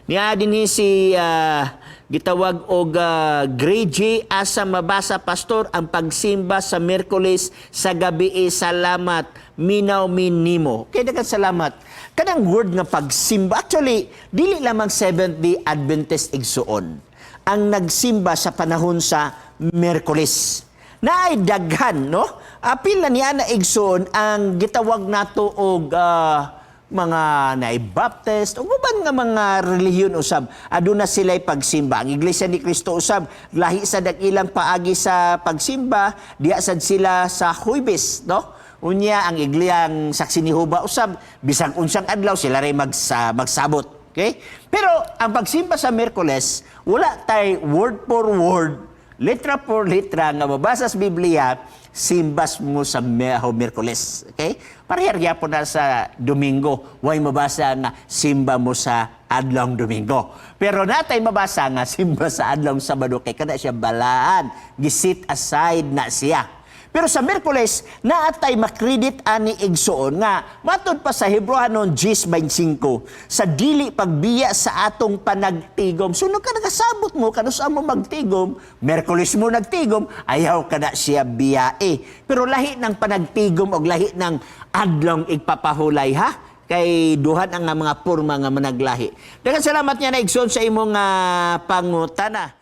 Niya din si gitawag og Gray J, "Asa mabasa, Pastor, ang pagsimba sa Miyerkules sa gabi eh? Salamat, minaw minimo." Kay daghang salamat. Kanang word nga pagsimba, actually dili lamang Seventh Day Adventist, igsuon, ang nagsimba sa panahon sa Miyerkules. Naay daghan, no? Apil na niya na, igsoon, ang gitawag nato og mga naay Baptist o uban nga mga relihiyon usab, aduna sila'y pagsimba. Ang Iglesia ni Cristo usab, lahi sa ilang paagi sa pagsimba, diha sad sila sa Huwebes, no? Unya ang Iglesiang Saksi ni Jehova usab, bisag unsang adlaw sila ray magsabot, okay? Pero ang pagsimba sa Miyerkules, wala tay word for word, letra por letra nga mabasa sa Biblia, simbas mo sa Miyerkules. Okay? Parehar gyapon na sa Domingo, way mabasa nga simba mo sa adlong Domingo. Pero natay mabasa nga simba sa adlong Sabado kay kada siya balaan, gi-set aside na siya. Pero sa Miyerkules, naatay makredit ani, igsoon, nga matud pa sa Hebreohanon 10:25 sa dili pagbiya sa atong panagtigom. So nung ka nakasabot mo kanus mo magtigom, Miyerkules mo nagtigom, ayaw ka na siya biyae. Pero lahi ng panagtigom og lahi ng adlong igpapahulay, ha? Kay duhan ang nga mga porma nga managlahi. Daghang salamat niya na, igsoon, sa imong pangutana.